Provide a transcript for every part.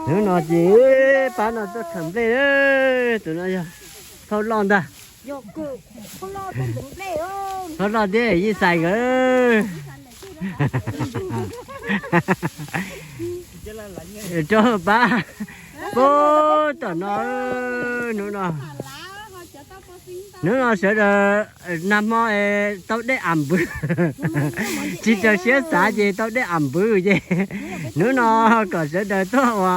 Hnub no ces pab no tuaj khaws nplej, tus no yog phauj loj ntag. Phauj loj thiab yij xais nkawd rau pab pub tom no. Hnub no, hnub no sawv daws nag hmo tau dej am npwv, tsis raws siab xav ces tau dej am npwv ces hnub no kom sawv daws tuaj ua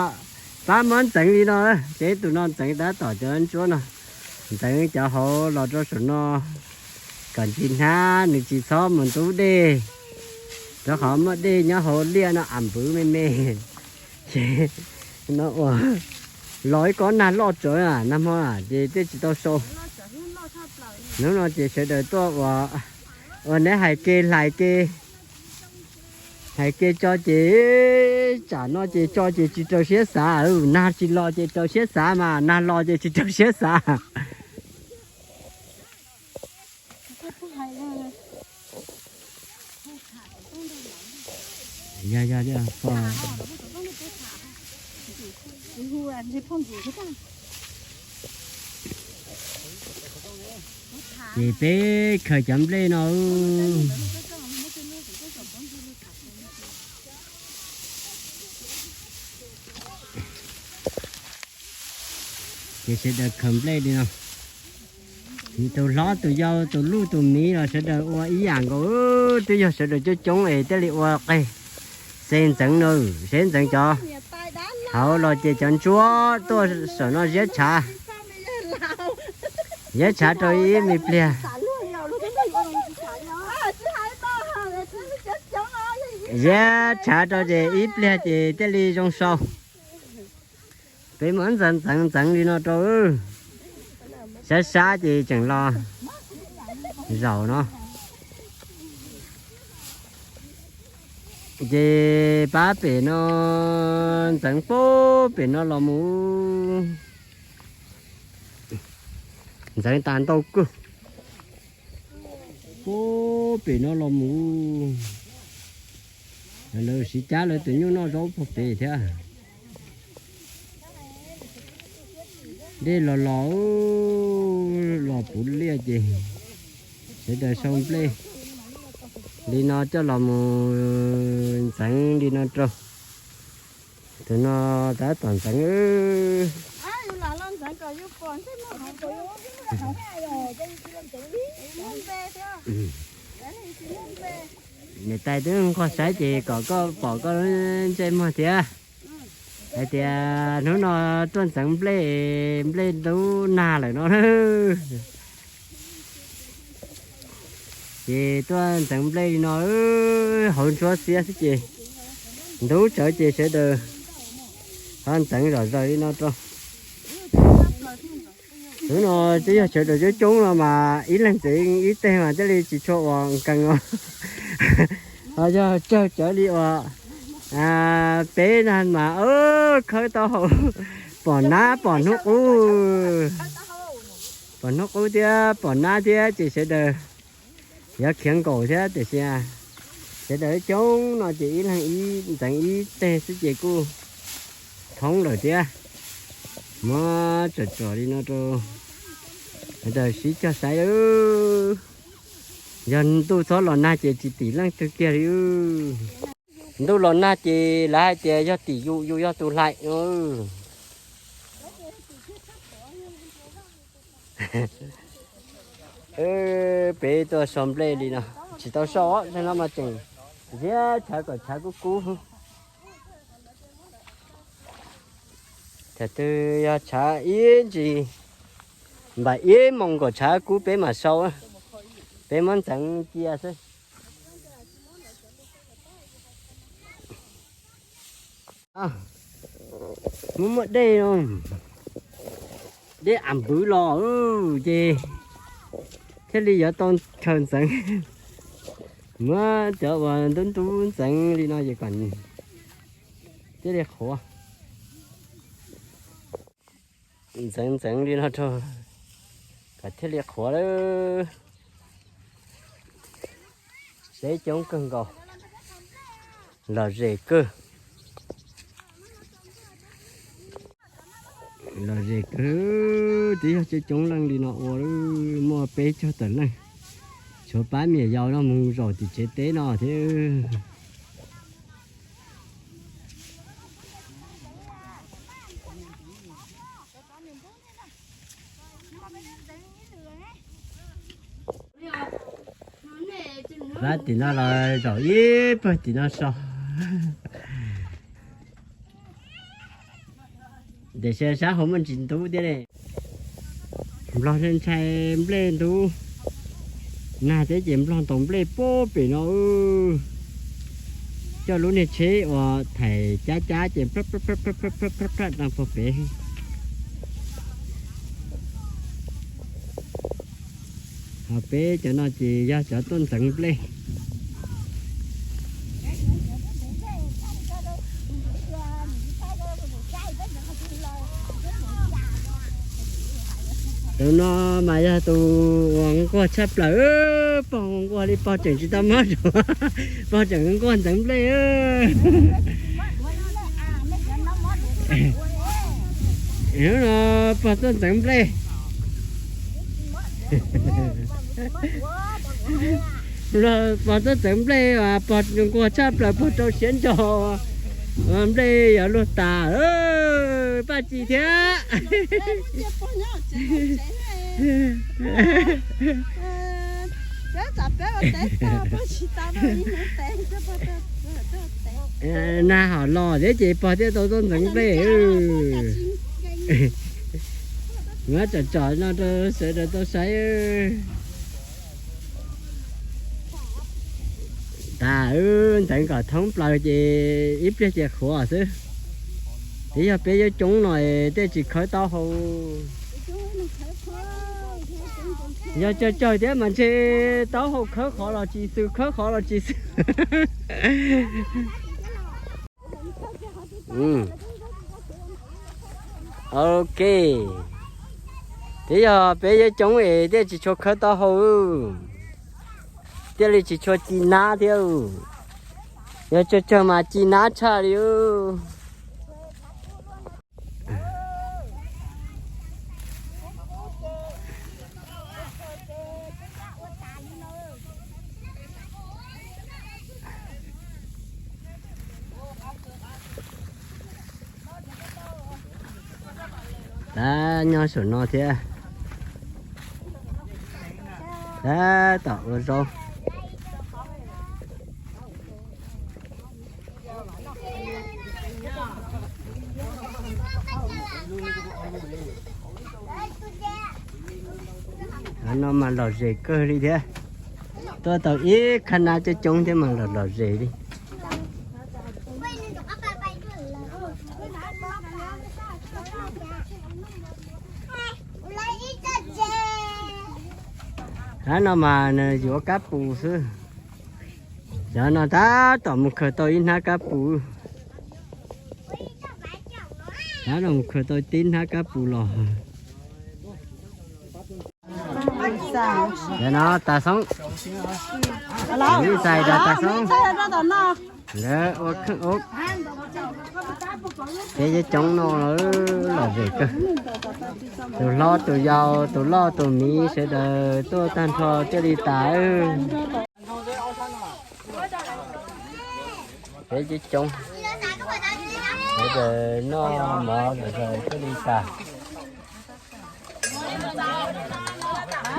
pab muab ntxeev li no. Ces tus no ntxeev tab tom cov ntsuab no, ntxeev cov hauv los rau saum no kom ntsis hnab nws tsis txhob mus ntub dej, rau qhov muaj dej nyob hauv liaj no am npwv me me. Ces no ua los ib kob nag loj tsawv nag hmo ces thiaj tsis tau sau. Hnub no ces sawv daws tuaj ua, ua neb hais ke hlais ke, hais ke tso ces tsam no ces tso ces tsis raws siab xav, nag tsis los ces raws siab xav mas nag los ces tsis raws siab xav. Yog, yog, yog. Ces peb khaws cov nplej no. Ces sawv daws khaws nplej li no. Tus hlob tus yau tus luj tus miv los sawv daws ua ib yam nkaus, twb yog sawv daws coob coob es thiaj li ua qe. Xe ntxeev no, seb ntxeev cov hauv los ces cov ntsuab tuaj saum no ziab tshav, ziab tshav rau ib me pliag. Ziab tshav rau ces ib pliag ces thiaj li zoo sau. Peb muab ntxeev ntxeev ntxeev li no rau, sab sab ces tseem los zaum no. Ces pab pem no ntxeev pab pem no los mus ntxeev tas ntau kawg. Pab pem no los mus, lawv siv cab lawv tus nyuj noj zaub puag pem thiab. Dej los los, los puv liaj ces sawv daws sau nplej li no coj los mus ntxeev li no rau. Tus no tab tom ntxeev. Niam tais twb nquag saib ces kom koj pom koj ntsej muag thiab. Hais tias hnub no tuaj ntxeev nplej, nplej ntub nag lawm no. Ces tuaj ntxeev nplej li no, hauv ntsuab xiab xwb ces ntub tsawv ces sawv daws ho ntxeev zom zaws li no rau. Hnub no twb yog sawv daws coob coob no mas ib leeg ntxeev ib teg mas thiaj li tsis tshua ua nkees os. Ho yog tsawg tsawv li uas peb na mas khawb tau hau, pom nab pom hnub qub, pom hnub qub thiab pom nab thiab ces sawv daws yuav khiav nkaum thiab tiam sis sawv daws coob no ces ib leeg ib ntxeev ib teg xwb ces kuj thoob lawm thiab. Muab tsom tsom li no rau sawv daws sib cog saib. Yog ntuj txhob los nag ces tsis tim leej twg kiag li. Ntuj los nag ces lawv hais tias yog tim yus, yus yog tus hlais. Peb tuaj sau nplej li no, tsis tau sau, no mas tseem ziab tshav kom tshav kub kub. Thaum twg yog tshav ib ntsis, npaum ib moos kom tshav kub peb mam sau, peb muab ntxeev cia xwb. Muaj muaj dej, dej am npwv los ces thiaj li yuav tau khaws ntxeev. Muab cov uas ntub ntub ntxeev li no ces kom thiaj li qhuav. Ntxeev ntxeev li no rau kom thiaj li qhuav lawm. Deb coob kawg nkaus, lom zem kawg. Lom zem kawg, twb yog coob coob leej li no ua muaj peb caug tawm leej, tshuav pab me nyuam yaus no mus zaum tim tsev teb no thiab. Pab tim no los zaum ib pawg tim no so. Tiam sis sab hauv muaj ntsis ntub thiab ne. Nplog ntshai nplej ntub nag thiab ces nplog ntaus nplej puag pem no. Coj lub niag tsheb uas thaim cab cab ces plaj plaj no puag pem. Ho peb cov no ces yog cov tuaj ntxeev nplej. Tus no mas yog tus uas nquag tshaj plaws, pog nquag li pog tseem tsis tau mob, pog tseem nquag ntxeev nplej. Hnub no pog tuaj ntxeev nplej. Pog tuaj ntxeev nplej mas pog nquag tshaj plaws, pog rau siab ntso, nplej yuav luag tas. Paj Ci thiab. Nag hom los thiab ces pog thiaj tau tuaj ntxeev nplej. Muab tsom tsom no rau sawv daws tau saib. Tas, ntxeev kom thoob plaws ces ib pliag ces qhuav xwb. Twb yog peb yuav coob no tej tsis khawb taub hau. Yog cog cog thiab mas ntshe taub hau khawb qhov los tsis xwm, khawb qhov los tsis xwm. Ok, twb yog peb yuav coob es thiaj tsis tshua khawb taub hau, thiaj li tsis tshua ci nab thiab. Yog tsawg tsawg mas ci nab tshaj li. Tab nyob saum no thiab. Tab tom ua zaub. Qhov no mas lom zem kawg li thiab. Tuaj tau ib khab nab coob coob thiab mas lom lom zem li. Qhov no mas nws yuav kab pus xwb. Cov no tab tom mus khaws tau ib hnab kab pus. Tab tom mus khaws tau tib hnab kab pus los. Cov no tas xoob. Ib txais rau tas xoob. Lawv ua kheej ua. Peb coob coob no lom zem kawg. Tus hlob tus yau tus loj tus miv sawv daws tuaj tag nrho thiaj li tas. Peb coob coob, sawv daws noj mov lawm thiaj li tas.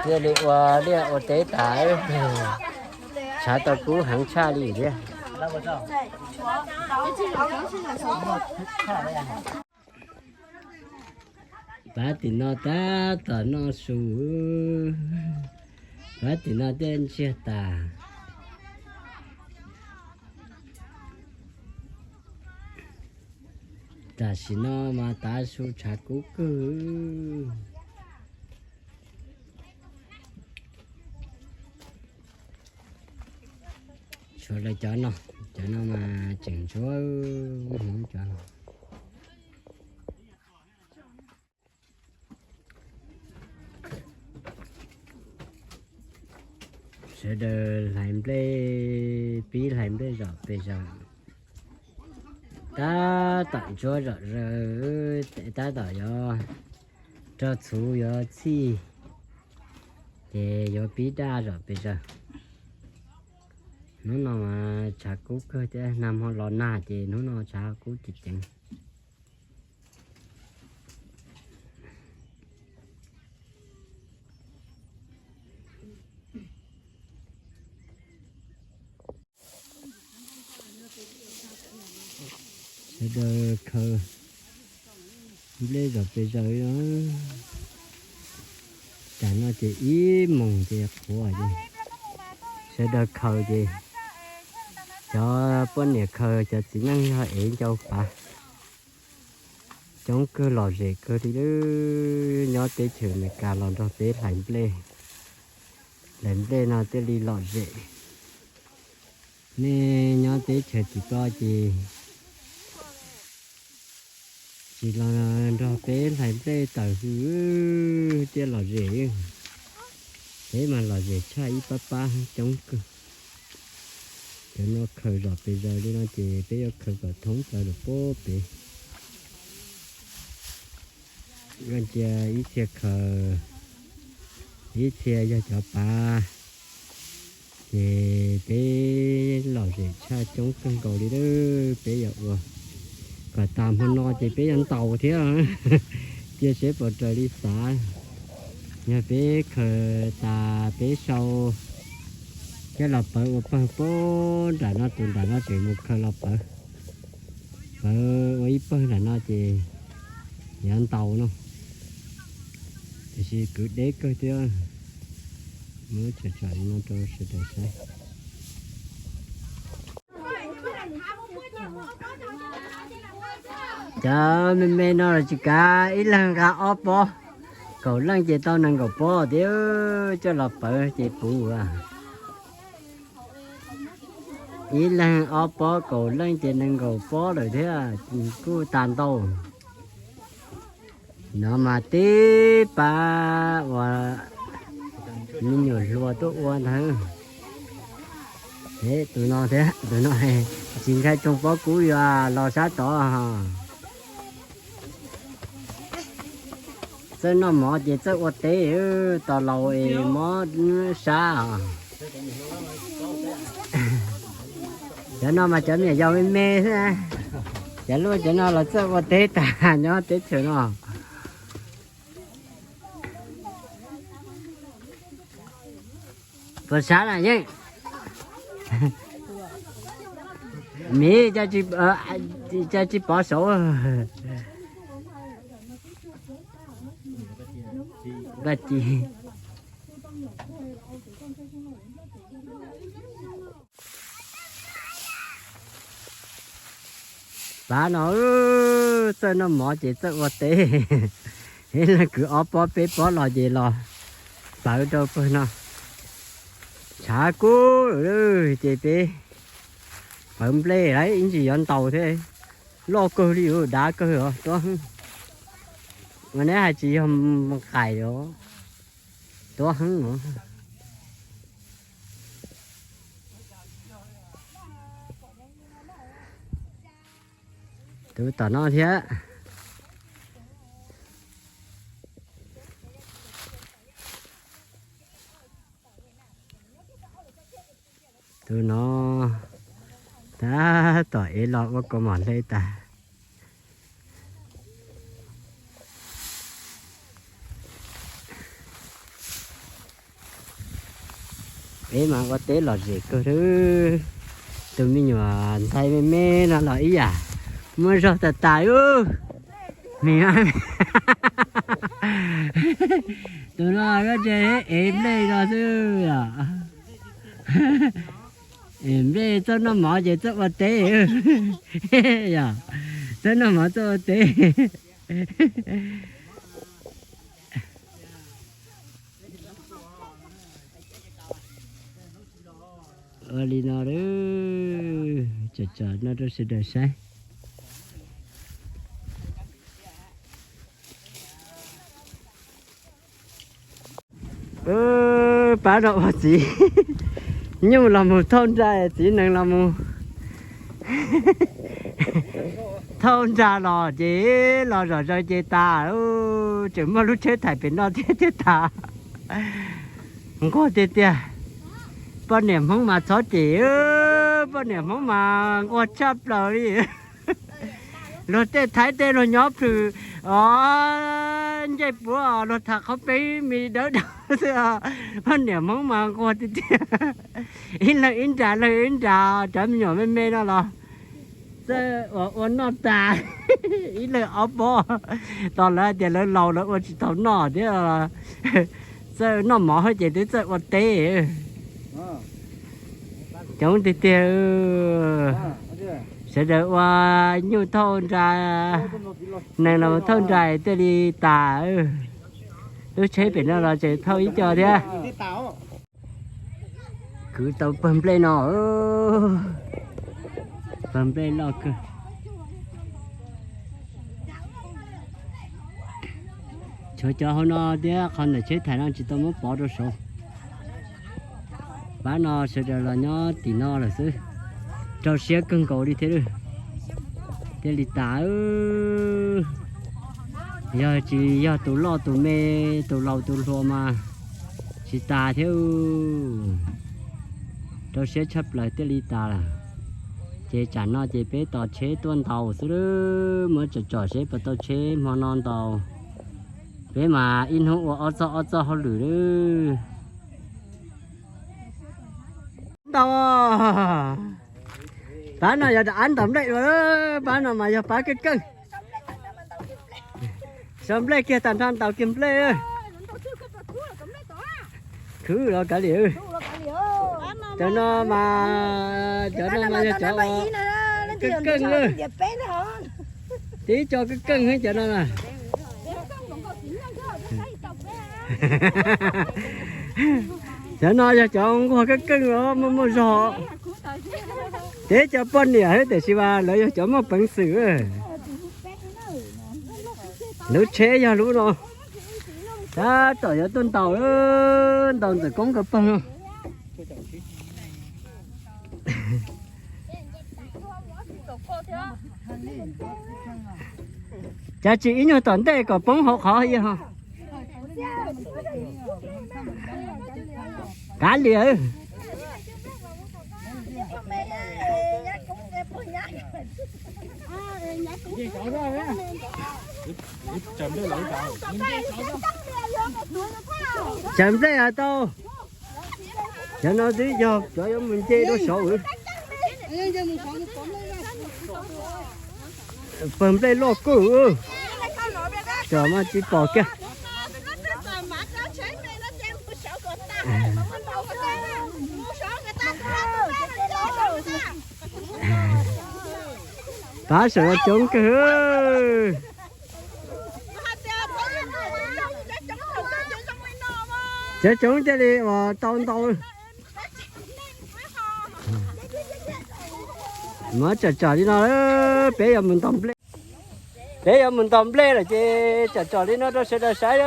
Thiaj li ua liaj ua teb tas. Tshav tau kub heev tshaj li thiab. Pab tim no tab tom noj su. Pab tim no tej ntsiag tas. Tam sim no mas tav su tshav kub kawg. Tshuav lawv cov no, cov no mas tseem ntsuab hmoov cov no. Sawv daws hlais nplej, pib hlais nplej zom pes zaws. Tab tom ntsuab zom zaws, tab tom yuav rau txhuv yuav txhij, ces yuav pib daj zom pes zaws. Hnub no mas tshav kub kawg thiab, nag hmo los nag ces hnub no tshav kub ceev ceev. Sawv daws khaws nplej zom pes zaws. Tam no ces ib moos ces qhuav ces sawv daws khaws ces cov poj niam khaws, cov txiv neej yog ev ncau pav. Coob kawg, lom zem kawg li. Nyob teb chaws Amelikas los nrog peb hlais nplej, hlais nplej no thiaj li lom zem. Nej nyob teb chaws tim ko ces tsis los nrog peb hlais nplej tawm hws thiaj lom zem. Peb mas lom zem tshaj ib pab pab coob kawg. Cov no khaws zom pes zaws li no ces peb yuav khaws kom thoob plaws lawm pob pem. Cia ib txhia khaws, ib txhia yog cov pav, ces peb lom zem tshaj coob kawg nkaus li lawm. Peb yuav ua kom tas hmo no ces peb yuav ntaus thiab. Cia seb puas raws li xav. Yog peb khaws tas peb sau thiab los pawv ua pawg pob nram no, tus nram no tseem mus khaws los pawv. Pawv ua ib pawg nram no ces yuav ntaus no. Tiam sis kwv deb kawg thiab. Muab tsom tsom li no rau sawv daws saib. Cov me me no los tsis kav, ib leeg nqa ob pob, kaum leej ces tau nees nkaum pob thiab. Coj los pawv ces puv. Ib leeg ob pob, kaum leej ces nees nkaum pob lawm thiab, kuj tas ntau. No mas tib pab uas me nyuam hluas tuaj ua ntag. Tus no thiab, tus no tsis ntshai tsoo pob kub, yuav los sab tod. Txawj noj mov ces txawj ua teb, tos laus es mob sab os. Cov no mas cov me nyuam yaus me me xwb. Cov luaj cov no los txawj ua teb tag nyob teb chaws no. Puas sab na yeej? Miv, cas tsis pov saud. Vaj ci. Pab no txawj noj mov ces txawj ua teb. Ib leeg kwv ob pob peb pob los ces los pawv rau pawg no. Tshav kub ces peb pawv nplej ib ntsis yuav ntaus thiab. Loj kawg li, dav kawg os, tuab heev. Ua neb hais tsis yog nqaim os, tuab heev os. Tus tom no thiab. Tus no tab tom ev los ua kaus mom hle tag. Peb mas ua teb lom zem kawg. Tus me nyuam ntxhais me me no los ib yam, muaj zog tas tas ub. Tus no ces ev nplej no xwb os. Ev nplej txawj noj mov ces txawj ua teb. Txawj noj mov txawj ua teb. Ua li no, tsom tsom no rau sawv daws saib. Pab rau ua txiv nyuj los mus thauj nra, txiv nees los mus Thauj nra los ces los zom zaws ces tas, tseem muaj lub tsheb thaiv pem no thiab thiaj tas. Nquag tiag tiag. Poj niam Hmoob mas txhob cem, poj niam Hmoob mas nquag tshaj plaws li. Luag tej Thaib tej luag nyob plhws os, ncej puav luag tham qhov peb me dawb dawb xwb. Poj niam Hmoob mas nquag tiag tiag. Ib leeg ib nra, leeg ib nra, cov me nyuam me me no los txawj ua noj tas ib leeg ob pob. Tos lawv hais tias lawv laus lawv ua tsis tau noj thiab, txawj noj mov hab ces twb txawj ua teb. Coob tiag tiag. Sawv daws ua nyuj thauj nra, neeg los thauj nra thiaj li tas. Lub tsheb pem no los tseem thauj ib co thiab. Kwv tau pawg nplej no, pawg nplej loj kawg. Tshuav cov hauv no thiab qhov ntawm tsheb thaiv no tsis tau muab pov rau saud. Pab no sawv daws los nyob tim no lawm xwb. Rau siab kawg nkaus li thiab. Thiaj li tas. Yog tsis yog tus loj tus me, tus laus tus hluas mas tsis tas thiab. Rau siab tshaj plaws thiaj li tas lawm. Ces tsam no ces peb tos tsheb tuaj ntaus xwb, muab tsom tsom seb puas tau tsheb hmo no ntaus. Peb mas ib hnub ua ob txoj ob txoj hauj lwm lawm. Ntau. Pab no yog rov qab ntaus nplej dua, pab no mas yog pab keej keej. Sau nplej kiag tag nrho ntaus kiag nplej. Khwv los kav liam. Cov no mas, cov no mas yog cov keej keej. Tib co keej keej cov no na. Cov no yog cov nquag keej keej os, muaj muaj zog. Teb cov poj niam thiab tiam sis mas lawv yog cov muaj peev xwm. Lub tsheb yog lub no. Tab tom yuav tuaj ntaus, ntaus ntxawm koob ko pawg no. Cav tsis ib nyuag tom ntej kom poob hauv qhov ib ho. Kav liam. Tsaws nplej hais tau. Cov no twb yog cov yuav mus nce dua saud. Pawg nplej loj kawg. Tsom mas tsis pom kiag. Pab sawv daws coob kawg. Cov coob thiaj li uas tau ntau. Muab tsom tsom li no, peb yuav mus ntaus nplej. Peb yuav mus ntaus nplej lawm ces tsom tsom li no rau sawv daws saib.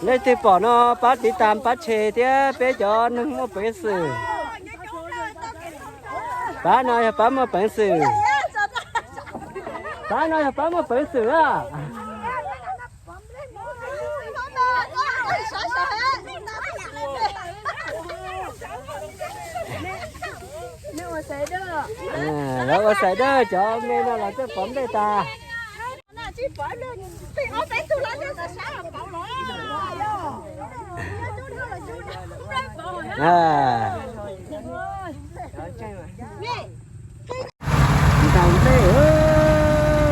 Leej twg pom no pab tiv tas pab tshem thiab peb cov neeg muaj peev xwm. Pab no yog pab muaj peev xwm. Pab no yog pab muaj peev xwm na. Lawv ua xaiv dawb, cov me no los twb pov nplej tas. Ntaus nplej,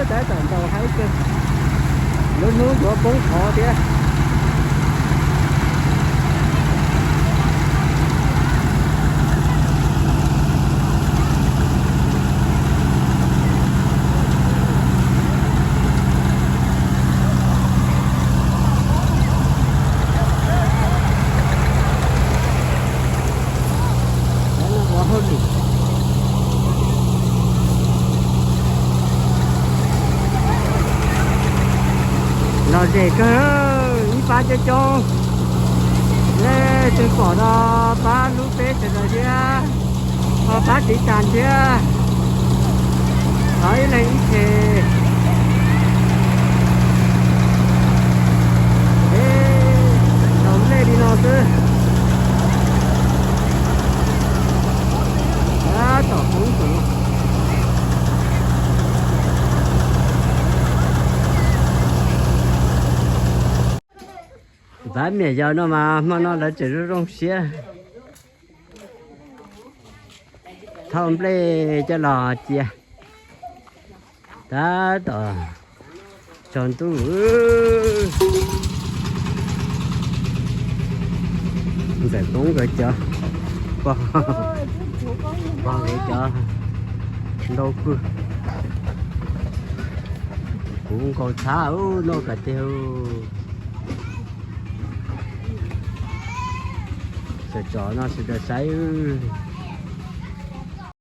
tab tom ntaus haib kawg. Lub hnub yuav poob qhov thiab. Lom zem kawg, ib pab coob coob. Nej twg pom no pab hlub peb sawv daws thiab. Pab tiv tas thiab, thov ib leeg ib txhis. Ntaus nplej li no xwb. Tab tom poob tus. Pab miam yau no mas hmo no lawv tseem zoo zoo siab. Thauj nplej coj los cia. Tab tom tsaus ntuj. Ntxawm Koob nkawd cov, pog nkawd cov ntau kawg. Kuv nkaus txhab ub noj kom tiag. Sawv tsom no sawv daws saib.